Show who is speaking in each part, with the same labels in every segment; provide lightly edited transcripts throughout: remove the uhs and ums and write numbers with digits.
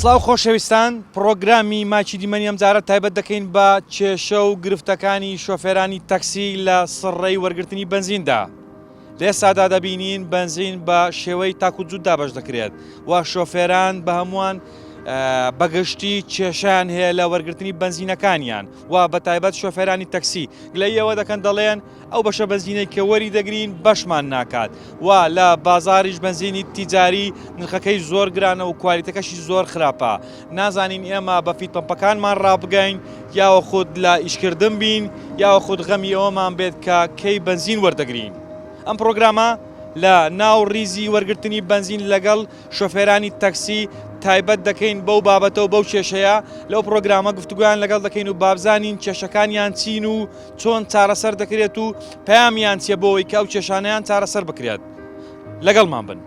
Speaker 1: سڵاو خۆشەویستان، پڕۆگرامی ماکی دیمەنی ئەمجارە تایبەت دەکەین بە کێشە و گرفتەکانی شۆفێرانی تەکسی لە سڕەی وەرگرتنی بەنزیندا. لە ئێستادا دەبینین بەنزین بە شێوەی تاک و جووت دابەش دەکرێت و شۆفێران بە هەمووان بەگشتی کێشیان هەیە لە وەرگرتنی بەنزینەکانیان و بە تایبەت شۆفێرانی تەکسی گلەییەوە دەکەن دەڵێن ئەو بەشە بەنزینەی کە وەری دەگرین بەشمان ناکات و لە بازاریش بەنزینی تیجاری نرخەکەی زۆر گرانە و کوالیتەکەشی زۆر خراپە نازانین ئێمە بە feed pump ەکانمان ڕابگەین یاوە خود لە ئیشکردن بین یاوە خود غەمی ئەوەمان بێت کە کەی بەنزین وەردەگرین ئەم پرۆگرامە لە ناو ریزی وەرگرتنی بەنزین لەگەڵ شۆفێرانی تەکسی تایبەت دەکەین بەو بابەتە و بەو کێشەیە لەو پرۆگرامە گفتوگویان لەگەڵ دەکەین و بابزانین کێشەکانیان چین و چۆن چارەسەر دەکرێت و پەیامیان چیە بۆ ئەوەی کە ئەو کێشانەیان چارەسەر بکرێت لەگەڵمان بن.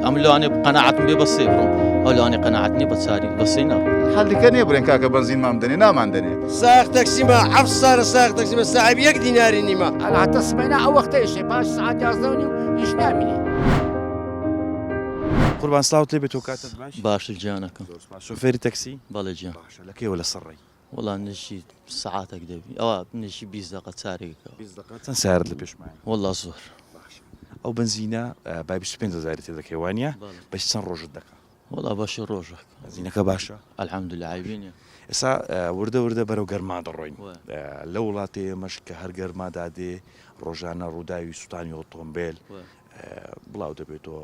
Speaker 2: ئەم لەوانێ قەناعەتم بێ بە سێ بڕۆم ئەو لەوانێ قەناعەت نیە بە چاری بە سێ ناڕۆم.
Speaker 3: حەل دیکە نیە برێن کاکە بەنزینمان بدەنێ نامان دەنێ.
Speaker 4: سایەق تەکسیمە حەفت سالە سایەق تەکسیمە ساحێب یەک دیناری نیمە.
Speaker 5: هەتا سبەینا ئەو وەختە ئیشێ پاش سەعات 11 و نیو ئیش نامینێ.
Speaker 1: قوربان سڵاوت لێ بێت و کاتت باش.
Speaker 2: باشە گیانەکەم.
Speaker 1: زۆر سوپاس. شۆفێری تەکسی؟
Speaker 2: بەڵێ گیان.
Speaker 1: باشە لە کەیەوە لەسەر ڕێی؟
Speaker 2: وەڵا نزیکی سەعاتێک دەبی ئەوە نزیکی 20 دەقە چارێکەوە.
Speaker 1: 20 دەقە چەند سەیارەت لە پێش مایە؟
Speaker 2: وەڵا زۆر.
Speaker 1: باشە ئەو بەنزینە بای 25 هەزاری تێ دەکەی وانیە؟
Speaker 2: بەڵێ.
Speaker 1: بەش چەند ڕۆژت دەکا؟
Speaker 2: وەڵا بەشی ڕۆژێک.
Speaker 1: بەنزینەکە باشە؟
Speaker 2: الحمدللە عەیبی نیە.
Speaker 1: ئێستا وردە وردە بەرەو گەرما دەڕۆین لە وڵاتی ئێمەش کە هەر گەرما دادێ ڕۆژانە ڕووداوی سوتانی ئۆتۆمبێل بڵاو دەبێتەوە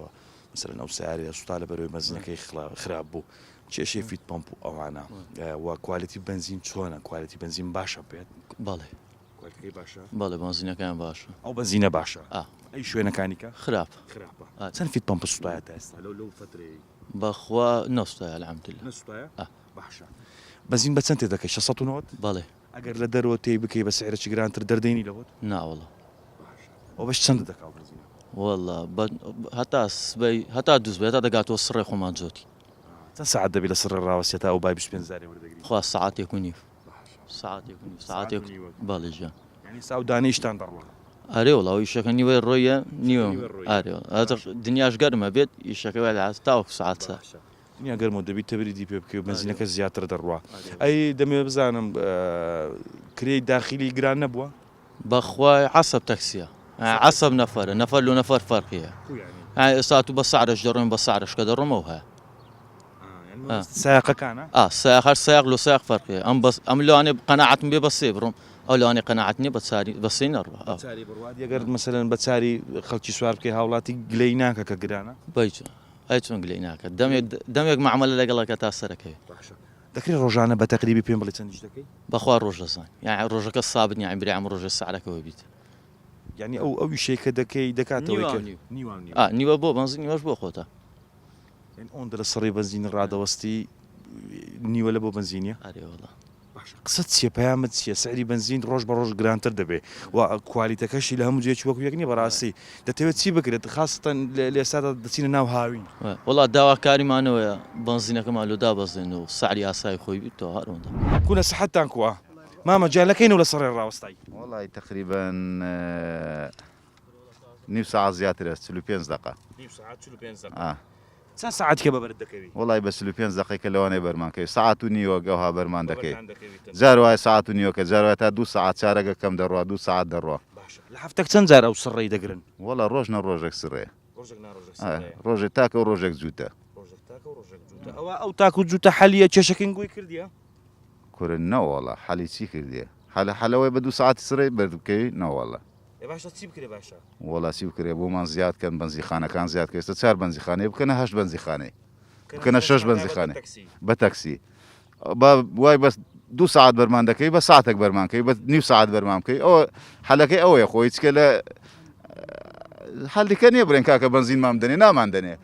Speaker 1: مەسەلەن ئەو سیارەیە سوتا لە بەرەوەی بەنزینەکەی خراپ بوو کێشەی feed pump و ئەوانە و quality بەنزین چۆنە quality بەنزین باشە پێت؟
Speaker 2: بەڵێ.
Speaker 1: کوالێتیەکەی باشە؟
Speaker 2: بەڵێ بەنزینەکەیان باشە.
Speaker 1: ئەو بەنزینە باشە؟
Speaker 2: ئا.
Speaker 1: ئەی شوێنەکانی کە؟
Speaker 2: خراپە.
Speaker 1: خراپە. چەند feed pump سوتایە تا ئێستا لەو لەو فەترەیەی؟
Speaker 2: بەخوا نەسوتایە الحمدللە.
Speaker 1: نەسوتایە؟
Speaker 2: ئا.
Speaker 1: باشە. بەنزین بە چەند تێ دەکەی؟ 690؟
Speaker 2: بەڵێ.
Speaker 1: ئەگەر لە دەرەوە تێی بکەی بە سعرێکی گرانتر دەردەینی لەوەت؟
Speaker 2: نا وەڵا.
Speaker 1: باشە. ئەوە بەش چەندە دەکا ئەو بەنزینە؟
Speaker 2: وەڵا بە هەتا سبەی هەتا دووسبەی هەتا دەگاتەوە سڕێ خۆمان جۆتی.
Speaker 1: چەند سەعات دەبی لە سڕێ ڕاوەستی هەتا ئەو بای 25 هەزارەی وەردەگری؟
Speaker 2: خوا سەعاتێک و نیو. سەعاتێک و نیو سەعاتێک بەڵێ گیان.
Speaker 1: یانی ئێستا ئەو دانەیشتان دەڕوا؟
Speaker 2: ئەرێ وەڵا ئەو ئیشەکە نیوەی ڕۆیە نیوە ئەرێ وەڵا دنیاش گەرمە بێت ئیشەکە وای لە تاوەکو سەعات چار.
Speaker 1: دنیا گەرمە و دەبی تەبریدی پێ بکەی و بەنزینەکە زیاتر دەڕوا. ئەی دەمەوێ بزانم کرێی داخیلی گران نەبووە؟
Speaker 2: بەخوا عەسەب تەکسیە عەسەب نەفەرە نەفەر لۆ نەفەر فەرقی هەیە ئێستا تو بە سەعرەش دەڕۆین بە سەعرەش کە دەڕۆمەوە هەیە.
Speaker 1: سایەقەکانە؟
Speaker 2: ئا سایەق هەر سایەق لۆ سایەق فەرقی هەیە ئەم بەس ئەم لەوانەیە قەناعەتم بێ بە سێ بڕۆم ئەو لەوانەیە قەناعەت نییە بە چاری بە سێ نەڕوا
Speaker 1: ئا. چاری بڕوات ئەگەر مەسەلەن بە چاری خەڵکی سوار بکەی هاوڵاتی گلەیی ناکا کە گرانە؟
Speaker 2: بەی چۆن ئەی چۆن گلەیی ناکات دەمێک دەمێک مەعامەلە لەگەڵ ئەکات تا سەرەکەوێ.
Speaker 1: باشە دەکرێ ڕۆژانە بە تەقریبی پێم بڵێ چەند ئیش دەکەی؟
Speaker 2: بەخوا ڕۆژ دەزانم یانی ڕۆژەکە سابت نییە یانی برای ئەم ڕۆژێ سعرەکەوە بیت.
Speaker 1: یانی ئەو ئەو ئیشەی کە دەکەی دەکاتەوەی کە
Speaker 2: نیوە و نیو ئا نیوە بۆ بەنزین نیوەش بۆ خۆتە.
Speaker 1: یانی ئەوەندە لە سڕی بەنزین ڕادەوەستی نیوە لە بۆ بەنزینە؟
Speaker 2: ئەرێ وەڵا.
Speaker 1: باشە قسەت چیە پەیامت چیە سعری بەنزین ڕۆژ بە ڕۆژ گرانتر دەبێ و کوالیتەکەشی لە هەموو جێیەکی وەکو یەک نیە بەڕاستی دەتەوێت چی بکرێت خاسەتەن لە ئێستادا دەچینە ناو هاوین.
Speaker 2: وەڵا داواکاریمانەوەیە بەنزینەکەمان لۆ دابەزێنن و سعری ئاسایی خۆی بیت تەواو هەر ئەوەندە.
Speaker 1: کونە سحەتتان کوا مامە گیان لە کەینەوە لە سەڕێ ڕاوەستای؟
Speaker 3: وەڵای تەقریبەن نیو سەعات زیاترە 45 دەقە.
Speaker 1: نیو سەعات 45 دەقە. چەند سەعاتیکە بە بەرت دەکەوی؟
Speaker 3: وەڵای بە 45 دەقەیکە لەوانەیە بەرمان کەوی سەعات و نیوەک ئەوها بەرمان دەکەی جار وایە سەعات و نیوەکە جار وایە تا دوو سەعات چارەگە کەم دەڕوا دوو سەعات دەڕوا.
Speaker 1: باشە لە هەفتەک چەند جار ئەو سڕەی دەگرن؟
Speaker 3: وەڵا ڕۆژ نە ڕۆژێک سڕێ.
Speaker 1: ڕۆژێک نا ڕۆژێک سڕێ.
Speaker 3: ڕۆژێک تاکە و ڕۆژێک جووتە.
Speaker 1: ڕۆژێک تاکە و ڕۆژێک جووتە. ئەوە ئەو تاک و جووتە حەلیە کێشەکەی گۆی کردیە؟
Speaker 3: کورە نەوەڵا حەلی چی کردیە؟ حەلە حەلەوەی بە دوو سەعاتی سڕێی بەرت بکەوی نەوەڵا.
Speaker 1: ئێ باشە چی بکرێ باشە؟
Speaker 3: وەڵا چی بکرێ بۆمان زیاد کەن بەنزیخانەکان زیاد کە ئێستا چار بەنزیخانەیە بکەنە هەشت بەنزیخانەی بکەنە شەش بەنزیخانەی بە تەکسی با وای بەس دوو ساعت بەرمان دەکەی بە ساعتێک بەرمان کەی بە نیو ساعت بەرمان بکەی ئەوە حەلەکەی ئەوەیە خۆی چکە لە حەلەکە نییە برێن کاکە بەنزینمان بدەنێ نامان دەنێ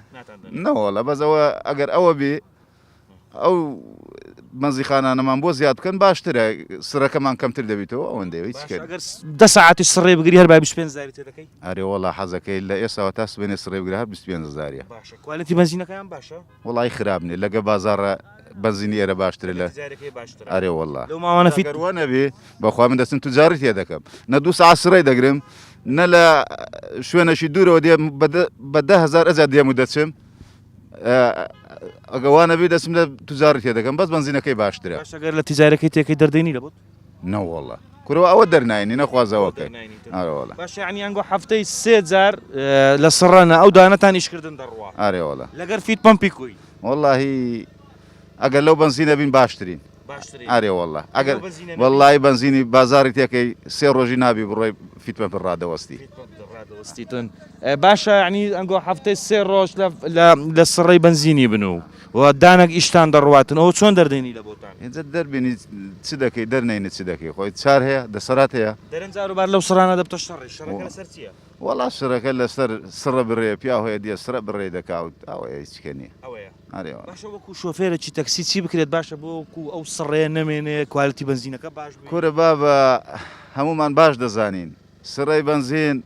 Speaker 3: نەوەڵە بەس ئەوە ئەگەر ئەوە بێ ئەو بەنزیخانانەمان بۆ زیاد بکەن باشترە سرەکەمان کەمتر دەبیتەوە ئەوەندەی هیچ
Speaker 1: باشە ئەگەر دە سەعاتیش سڕێ بگری هەر بای 25 هەزاری تێ دەکەی؟
Speaker 3: ئەرێ وەڵا حەزەکەی لە ئێستاوە تا سبەینێ سڕێ بگرە هەر 25 هەزاریە.
Speaker 1: باشە quality بەنزینەکەیان باشە؟
Speaker 3: وەڵایی خراپ نیە لەگە بازاڕە. بەنزینی ئێرە باشترە لە ئەرێ وەڵا
Speaker 1: لەو ماوانە فیت
Speaker 3: ئەگەر وە نەبێ بەخوا من دەچم توجاری تێ دەکەم نە دوو سەعات سڕەی دەگرم نە لە شوێنەشی دوورەوە دێم بە 10000 ئەجا دێم و دەچم ئەگە وا نەبێ دەچم لە توجاری تێ دەکەم بەس بەنزینەکەی باشترە
Speaker 1: باشە گەر لە تیجارەکەی تێکەی دەردێنی لە بۆت
Speaker 3: نەوەڵا کورەوە ئەوە دەرناینی نەخوازەوە کەی ئارێ وەڵا.
Speaker 1: باشە یانی ئەنگۆ هەفتەی سێ جار لە سڕەنە ئەو دانەتان ئیشکردن دەڕوا
Speaker 3: ئارێ وەڵا
Speaker 1: لەگەر فیت پەمپی کوی.
Speaker 3: وەڵاهی ئەگەر لەو بەنزینە بین باشترین
Speaker 1: باشترین
Speaker 3: ئارێ وەڵا ئەگەر
Speaker 1: لەو بەنزینە نەبی؟
Speaker 3: وەڵاهی بەنزینی بازاڕی تێکەی سێ ڕۆژی نابی بڕۆی فیت پەمپ ڕادەوەستی.
Speaker 1: فیت پەمپ ڕادەوەستیتن باشە یانی ئەنگۆ هەفتەی سێ ڕۆژ لە لە لە سڕەی بەنزینی بن و و دانەک ئیشتان دەڕواتن ئەوە چۆن دەردێنی لە بۆتان؟
Speaker 3: ئینجا دەربێنی چ دەکەی دەرنەینی چ دەکەی خۆی چار هەیە دەسەرات هەیە.
Speaker 1: دەرێن جاروبار لەو سڕانە دەبتە شەڕی شەڕەکە لەسەر چیە؟
Speaker 3: وەڵا شەڕەکە لەسەر سڕە بڕێ پیاو هەیە دێ سڕە بڕێ دەکا و ئەوەیە هیچ کە نیە.
Speaker 1: ئەوەیە.
Speaker 3: ئەرێ وەڵا.
Speaker 1: باشە وەکو شۆفێرێکی تەکسی چی بکرێت باشە بۆ وەکو ئەو سڕەیە نەمێنێ کوالێتی بەنزینەکە باش بێ؟
Speaker 3: کورە بابە هەموومان باش دەزانین سڕەی بەنزین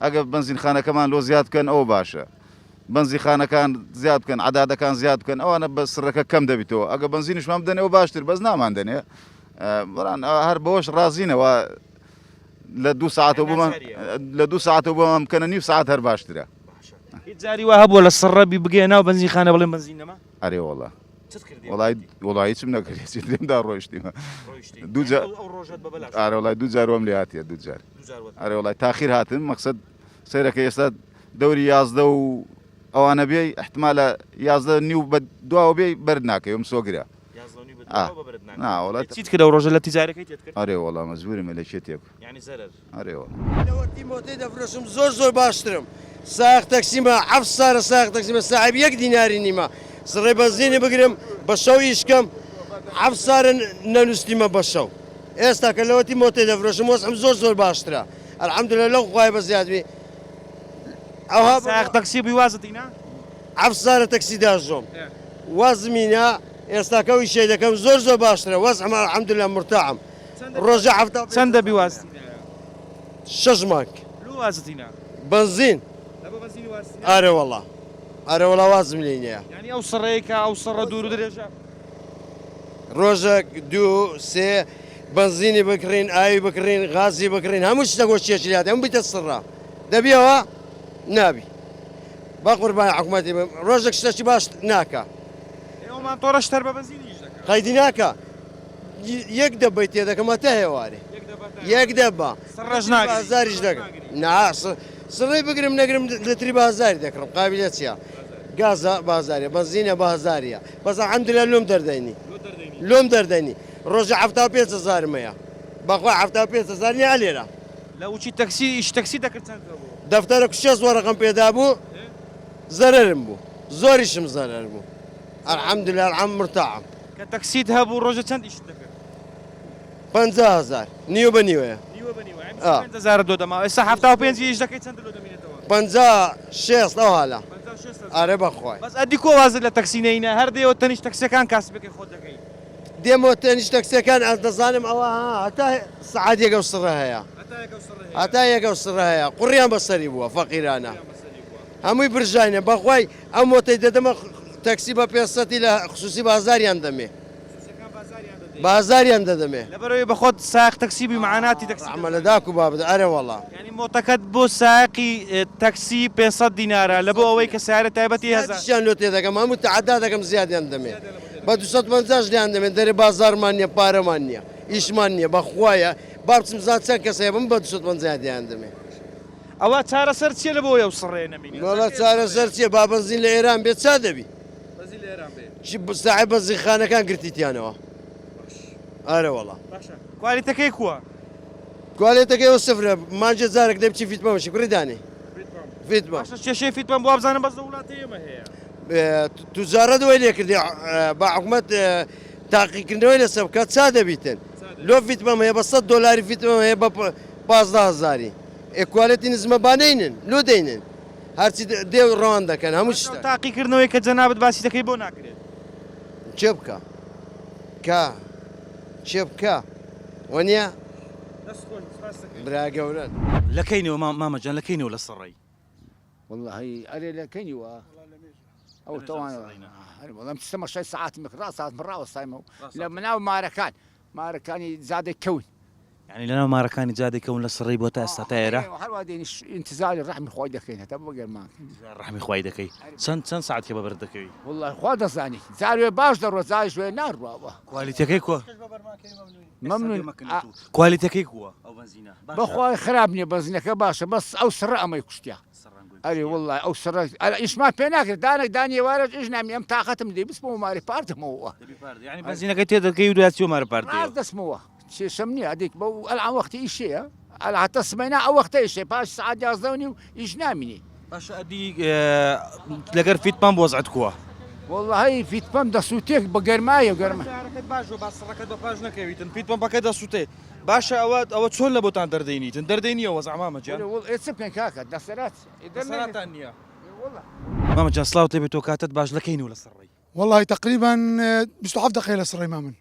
Speaker 3: ئەگەر بەنزینخانەکەمان لۆ زیاد بکەن ئەوە باشە بەنزیخانەکان زیاد بکەن عەدادەکان زیاد بکەن ئەوانە بە سڕەکە کەم دەبیتەوە ئەگە بەنزینیشمان بدەنێ ئەوە باشتر بەس ناماندەنێ بەڵام هەر بەوەش ڕازینەوە لە دوو ساعتەوە بۆمان لە دوو ساعتەوە بۆمان بکەنە نیو ساعت هەر باشترە
Speaker 1: هیچ جاری وا هەبووە لە سڕەبی بگەیە ناو بەنزینخانە بڵێن بەنزین نەما
Speaker 3: ئەرێ وەڵا وەڵای وەڵا هیچم نەکرد هیچ لێمدا ڕۆیشتیمە دوو جار ئارە وەڵای دوو جار وەم لێ هاتیە دوو جار ئەرێ وەڵای تاخیر هاتم مەقسەد سەیرەکە ئێستا دەوری 11 و ئەوانە بێی احتمالە 11 نیو بە دواوە بێی بەرد ناکەی ئەم سۆگرە نا وەڵا
Speaker 1: چیت کرد ئەو ڕۆژە لە تیجارەکەی تێت کرد
Speaker 3: ئەرێ وەڵا مەجبورمە لە کێ تێ بکەم
Speaker 1: یعنی زەرەر
Speaker 3: ئەرێ وەڵا.
Speaker 4: لەوەتی مۆتەی دەفرۆشم زۆر زۆر باشترم سایەق تەکسیمە حەفت سارە سایەق تەکسیمە ساحێب یەک دیناری نیمە سڕێ بەنزینی بگرم بە شەو ئیش کەم حەفت سارە نەنووستیمە بە شەو ئێستا کە لەوەتی مۆتەی دەفرۆشم وەزعم زۆر زۆر باشترە الحمدللە لەو خوایە بە زیاد بی ئەوها
Speaker 1: سایەق تەکسی بووی وازت هینا؟
Speaker 4: حەفت سارە تەکسی داژۆم وازم هینا ئێستا کە ئەو ئیشەی دەکەم زۆر زۆر باشترە وەزعم الحمدللە مورتاحم ڕۆژە 75
Speaker 1: چەند دەبی وازت هینایە؟
Speaker 4: شەش مانگ.
Speaker 1: لۆ وازت هینا؟
Speaker 4: بەنزین.
Speaker 1: لەبۆ بەنزینی وازت هینا؟
Speaker 4: ئارێ وەڵا ئارێ وەڵا وازم لێی نییە.
Speaker 1: یانی ئەو سڕەی کە ئەو سڕە دوور و درێژە؟
Speaker 4: ڕۆژەک دوو سێ بەنزینی بکڕین ئاوی بکڕین غازی بکڕین هەموو شتەک وە چێشتی لات هەموو بیتە سڕە دەبیەوە نابی بە قوربانی حکومەتی بم ڕۆژێک شتەکی باش ناکا.
Speaker 1: ئێ ئەو ماتۆڕەش هەر بە بەنزین ئیش دەکا.
Speaker 4: قەیدی ناکا. یەک دەبەی تێدەکەم هەتا هێوارێ یەک دەبە
Speaker 1: سڕەش ناگری
Speaker 4: بازاریش دەکەم نا سڕی بگرم نەگرم لەتری بازاری دەکڕم قابلە چییە گازە بازاریە بەنزینە بازاریە بەس الحمدلله لۆم دەردەینی لۆم دەردەینی ڕۆژە 75 هەزارم هەیە بەخوا 75 هەزار نییە لێرە
Speaker 1: لە وچی تەکسی ئیش تەکسی دەکرد چەند بوو
Speaker 4: دەفتەرە شێست وەرەقەم پێدا بوو زەرەرم بوو زۆریشم زەرەر بوو الحمدلله العام مرتاحم
Speaker 1: کە تەکسیت هەبوو ڕۆژێ چەند ئیشت دەکرد؟
Speaker 4: 50 هەزار نیوە بە نیوەیە.
Speaker 1: نیوە بە نیوە یانی 25 هەزارت لۆ دەما ئێستا 75 ئیش دەکەی چەندت لۆ دەمینێتەوە؟
Speaker 4: 50 60 ئەو هالە.
Speaker 1: 50 60 هەزار.
Speaker 4: ئەرێ بەخوای.
Speaker 1: بەس ئەدی کۆ وازت لە تەکسی نەینە هەر دێیەوە تەنیشت تەکسیەکان کاسبەکەی خۆت دەکەی؟
Speaker 4: دێمەوە تەنیشت تەکسیەکان ئەز دەزانم ئەوە ها هەتا سەعات یەک ئەو سڕە هەیە.
Speaker 1: هەتا یەک ئەو سڕە هەیە.
Speaker 4: هەتا یەک ئەو سڕە هەیە قوڕیان بەسەری بووە فەقیرانە. هەمووی برژاینە بەخوای ئەم مۆتەی دەدەمە تەکسی بە پێنج سەتی لە خسوسی بازاریان دەمێ بازاریان دەدەمێ.
Speaker 1: لەبەرئەوەی بەخۆت سایەق تەکسی بووی مەعاناتی تەکسی
Speaker 4: ڕەحمە لە داک و بابت ئەرێ وەڵا.
Speaker 1: یانی مۆتەکەت بۆ سایەقی تەکسی 500 دینارە لەبۆ ئەوەی کە سەیارەی تایبەتی هەزار.
Speaker 4: زیادیشیان لۆ تێدەکەم هەموو تەعەدا دەکەم زیادیان دەمێ بە 250 لیان دەمێ دەرێ بازاڕمان نیە پارەمان نیە ئیشمان نیە بەخوایە با بچم بزانم چەند کەس هەیە بم بە 250 لیان دەمێ.
Speaker 1: ئەوە چارەسەر چیە لە بۆی ئەو سڕەیە نەمینێ؟
Speaker 4: وەڵا چارەسەر چیە با بەنزین لە ئێران بێ چا دەبی؟
Speaker 1: بەنزین لە ئێران بێ.
Speaker 4: چی ساحێب بەنزینخانەکان گرتیتیانەوە.
Speaker 1: باش.
Speaker 4: ئەرێ وەڵا.
Speaker 1: باشە کوالیتەکەی کوە؟
Speaker 4: کوالێتەکەی ئەوە سفرە مانجێ جارێک دەبی چی فیت پەمپ کوڕی دانێ. فیت پەمپ.
Speaker 1: باشە کێشەی فیت پەمپ وابزانم بەس لە وڵاتی ئێمە هەیە.
Speaker 4: توجارەت وەی لێ کردی با حکومەت تاقیکردنەوەی لەسەر بکات چا دەبیتن. لۆ فیت پەمپ هەیە بە 100 دۆلاری فیت پەمپ هەیە بە 15 هەزاری. ئێ کوالێتی نزمە با نەینن لۆ دەینن هەرچی دێ ڕەوان دەکەن هەموو شتە.
Speaker 1: تاقی کردنەوەی کە جەنابت باسی دەکەی بۆ ناکرێت؟
Speaker 4: کێ بکا کا کێ بکا وەنیە؟
Speaker 1: دەست خۆش سپاست دەکەین.
Speaker 4: برا گەورەن.
Speaker 1: لە کەینەوە مامە جان لە کەینەوە لە سڕەی؟
Speaker 5: وەڵاهی ئەرێ لە کەینیوە؟ ئەو تەوان وەڵام تەمەشای سەعاتم کرد ڕاست هاتم ڕاوەستایمەوە لە مناو مارەکان مارەکانی جادەی کەون.
Speaker 1: یانی لەناو مارەکانی جادەی کەون لە سڕەی بۆ تا ئێستا تا ئێرە؟
Speaker 5: هەروا دێنی ئینتزاری ڕەحمی خوای دەکەین هەتا بۆ گەرمان.
Speaker 1: ئینتزار ڕەحمی خوای دەکەی. چەند چەند سەعات کە بەبەرد دەکەوی؟
Speaker 5: وەڵڵاهی خوا دەزانی جارێ باش دەڕوا جاریش وێ ناڕواوە.
Speaker 1: کوالیتەکەی کوە؟
Speaker 5: مەمنون.
Speaker 1: کوالیتەکەی کوە ئەو بەنزینە؟
Speaker 5: باشە؟ بەخوای خراپ نیە بەنزینەکە باشە بەس ئەو سڕە ئەمەی کوشتیە. ئەرێ وەڵڵای ئەو سڕە ئەرە ئیشمان پێ ناکرێت دانێک دانی ئێوارەش ئیش نامی ئەم تاقەتم دێ بچمەوە ماری پارتمەوە.
Speaker 1: دەبی پارت یانی بەنزینەکەی تێ دەکەی و دوای چیەوە مارە پارت دێیەوە؟
Speaker 5: ڕاست دەچمەوە. کێشەم نییە ئەدێک بەو ئەلعان وەختی ئیشەیە ئەل هەتا سبەینا ئەو وەختە ئیشێ پاش سەعات 11 و نیو ئیش نامینێ.
Speaker 1: باشە ئەدی لەگەر feed pump وەزعت کووە؟
Speaker 5: وەڵڵاهی feed pump دەسووتێک بە گەرمایە گەرمە.
Speaker 1: سەیارەکەت باش بووە با سڕەکەت بە پاش نەکەویتن feed pump ەکە دەسووتێ باشە ئەوە ئەوە چۆن لە بۆتان دەردەینیتن دەردەینیە وەزع مامە گیان؟
Speaker 5: وەرە وەڵ ئێ چ بکەین کاکە دەسەلات
Speaker 1: دەسەلاتان نییە. مامە گیان سڵاوت لێ بێ تۆ کاتت باش لە کەینەوە لە سڕەی؟
Speaker 6: وەڵی تەقریبەن 27 دقیقە لە سڕەی مامن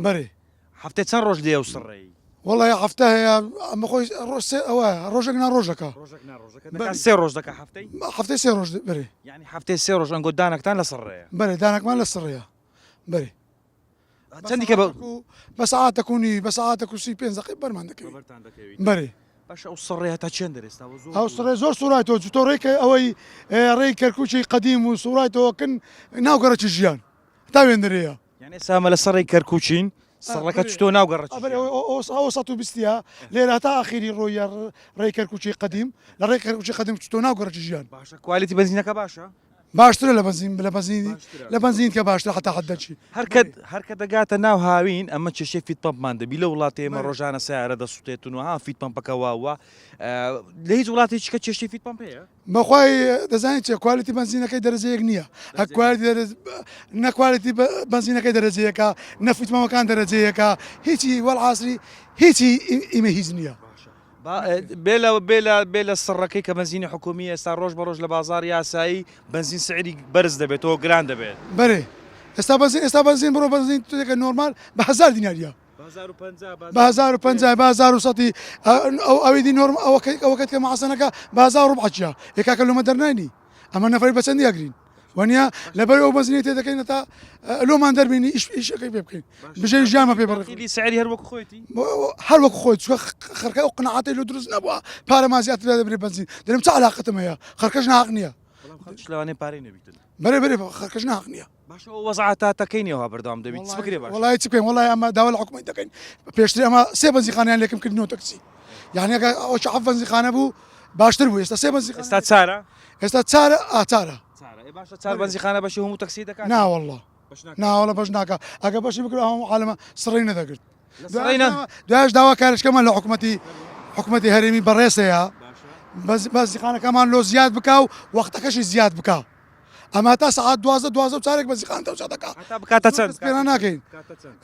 Speaker 6: بەرێ
Speaker 1: هەفتەی چەند ڕۆژ لێ و سڕەی
Speaker 6: وەڵی هەفتە هەیە ئەمە خۆی ڕۆژ سێ ئەوە ڕۆژێک نا ڕۆژەکە
Speaker 1: سێ ڕۆژ دەکە هەفتەی
Speaker 6: هەفتەی سێ ڕۆژ بەرێ
Speaker 1: یعنی هەفتەی سێ ڕۆژ ئەنگۆ دانەکتان لە سڕەیە
Speaker 6: بەرێ دانەکمان لە سڕەیە بەرێ
Speaker 1: چەندی کە
Speaker 6: بە سەعاتەک و نیوی بە سەعاتەک و 35 دقیقە بەرمان دەکەوی بەرێ
Speaker 1: باشە ئەو سڕێ هەتا چێن دەرێستا
Speaker 6: ئەو سڕێ زۆر سوورایتەوە جوتۆ ڕێکە ئەوەی ڕێی کەرکوکی قەدیم و سوورایتەوە کن ناو گەڕەکی ژیان تا وێندرەیە
Speaker 1: یعنی ئێستا ئەمە لە سەڕی کەرکوچین سڕەکە چتۆ ناو گەڕەکی
Speaker 6: ئەو 120 لێرە تا ئاخیری ڕۆیە ڕێی کەرکوکی قەدیم لە ڕێی کەرکوکی قەدیم چتۆ ناو گەڕەکی ژیان
Speaker 1: باشە quality بەنزینەکە باشە
Speaker 6: باشترە لە بەنزین لە بەنزینی لە بەنزین کە باشترە حتا حد دەچی.
Speaker 1: هەرکە هەرکە دەگاتە ناو هاوین ئەمە کێشەی feed pump مان دەبی لە وڵاتی ئێمە ڕۆژانە سەیارە دەسوتێتن و ها feed pump ەکە وا وا لە هیچ وڵاتێکی کە کێشەی feed pump هەیە؟
Speaker 6: بەخوای دەزانین چیە quality بەنزینەکەی دەرەجە یەک نییە هە quality نە quality بەنزینەکەی دەرەجە یەکە نە feed pump ەکان دەرەجە یەکە هیچی وەڵعاسری هیچی ئیمە هیچ نییە.
Speaker 1: بێ لە بێ لە بێ لە سڕەکەی کە بەنزینی حکومی ئێستا ڕۆژ بە ڕۆژ لە بازاڕی یاسایی بەنزین سعری بەرز دەبێتەوە گران دەبێت.
Speaker 6: بەرێ ئێستا بەنزین ئێستا بەنزین بڕۆ بەنزین تێکە نۆرمال بە هەزار دیناریە بە 1050 بە 1100 ئەو ئەوی دی نۆرم ئەوەکەی ئەوەکەت کە معسەنەکە بە 1000 ڕبعەکیە ئێ کاکە لۆمە دەرناینی ئەمە نەفەری بە چەندی ئەگرین وەنیە لەبەر ئەو بەنزینەی تێ دەکەین هەتا لۆمان دەربینی ئیش ئیشەکەی پێ بکەین بژێوی ژیانمان پێ بڕێ
Speaker 1: دەخیلی سعری هەر وەک خۆیەتی
Speaker 6: هەر وەک خۆی چونکە خەرکە ئەو قناعەتەی لۆ دروست نەبووە پارەمان زیاتر دەبرێ بەنزین دەرم چ علاقەتم هەیە خەرکەش ناحەق نییە
Speaker 1: بەڵام خەڵکیش لەوانەیە پارەی نەبیتن
Speaker 6: بەرێ بەرێ خەرکەش ناحەق نییە
Speaker 1: باشە ئەو وەزعە تا تەکەی نییە وا بەردەوام دەبیت چ بکرێ باشە
Speaker 6: وەڵای چ بکەین وەڵای ئەمە داوا لە حکومەت دەکەین پێشتر ئەمە سێ بەنزینخانەیان لێکم کردنەوە تەکسی یعنی ئەگەر ئەوە حەفت بەنزینخانە بوو باشتر بوو ئێستا سێ بەنزینخانە
Speaker 1: ئێستا چارە
Speaker 6: ئێستا چارە ئاچارە
Speaker 1: چارە ئێ باشە چار بەنزینخانە بەشی هەموو تەکسی دەکات
Speaker 6: نا والله ناوەڵە بەش ناکە ئەگە بەشی بکرا هەموو عالەمە سڕی نەدەگرت دوایش داوا کارشکەمان لە حکوومەتی حکوومەتی هەرێمی بەڕێزەیە بەزیخانەکەمان لۆ زیاد بکا و وەختەکەشی زیاد بکا ئەما تا سەعات دوازدە دوازدە و چارێک بەزیخان تەوزیع دەکا
Speaker 1: بکاتە چەند
Speaker 6: پێنا ناکەین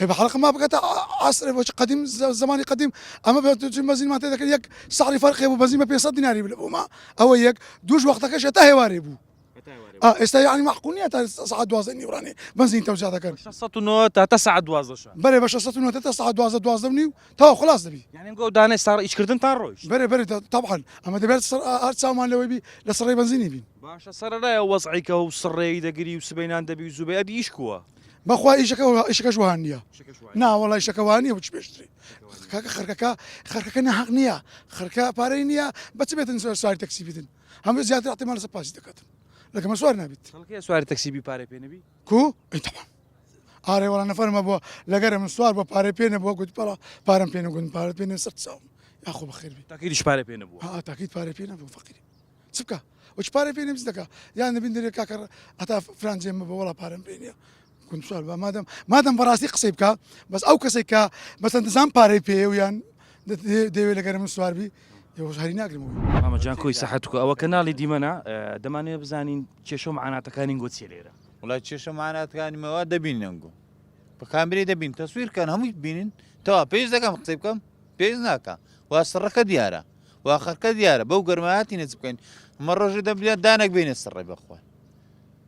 Speaker 6: بە حەڵقە ما بکاتە عەسرێ بۆچ قەدیم زمانی قەدیم ئەمە بەزینمان تێ دەکرد یەک سعری فەرقێ بوو بەزین بە 500 دیناری بوو بۆ ئەوە یەک دووش وەختەکەش هەتا هێوارێ بوو ئێستا یعنی معقول نییە تا سەعات 12 نیوڕانێ بەنزین تەوزیع دەکەن
Speaker 1: 609 تا تا سەعات 12 شە
Speaker 6: بەرێ بە 609 تا سەعات 12 12 و نیو تا خلاص دەبی
Speaker 1: یعنی گۆ دانێ ساڕ ئیشکردنتان ڕۆیشت
Speaker 6: بەرێ بەرێ طبعا ئەمە دەبێت هەر چاومان لەوەی بی لە سڕی بەنزینی بین
Speaker 1: باشە سەرەرای ئەو وەزعی کە و سڕێی دەگری و سبەینان دەبی و زوبەی ئەدی ئیش کووە؟
Speaker 6: بەخوا ئیشەکە ئیشەکەش وان نییە نا وەڵا ئیشەکە وان نییە وچ پێشتری کاکە خەرکەکە خەرکەکە ناحەق نییە خەرکە پارەی نییە بە چ بێتن سواری تەکسی بیتن هەموو زیاتر احتمال لەسەر پاسی دەکاتن لەگەمە سوار نابیت
Speaker 1: خەڵکی سواری تەکسی بی پارەی پێ نەبی
Speaker 6: کو ئەی تەمام ئارێ وەڵا نەفەرمە بووە لەگەرە من سوار بە پارەی پێ نەبووە گوت پەڵا پارەم پێ نەگوت پارەت پێ نە سەر چاوم یاخۆ بەخێر بی
Speaker 1: تاکیدیش پارەی پێ نەبووە
Speaker 6: ها تاکید پارەی پێ نەبوو فەقیری چ بکا وەچ پارەی پێ نەبیست دەکا یان نەبین دەرێ کاکە هەتا فران جێ مەبە وەڵا پارەم پێ نییە گوند سوار بە مادەم مادەم بەڕاستی قسەی بکا بەس ئەو کەسێک کە مەسەن دەزان پارەی پێیە و یان دەیەوێ لەگەر من سوار بی ئێوەش هەری ناگرمەوە.
Speaker 1: مامە جان کۆی سەحەت کو ئەوە کەناڵی دیمەنە دەمانەوێ بزانین کێشە و معاناتەکانی گۆ چیە لێرە.
Speaker 7: وڵا کێشە معاناتەکانی مەوا دەبینن ئەنگۆ بە کامێرەی دەبین تەسویر کەن هەمووی بینن تەوا پێویست دەکەم قسەی بکەم پێویست ناکە وا سڕەکە دیارە وا خەرکە دیارە بەو گەرمایەتی نەچ بکەین ئەمە ڕۆژێ دەبلە دانێک بینە سڕێ بەخوا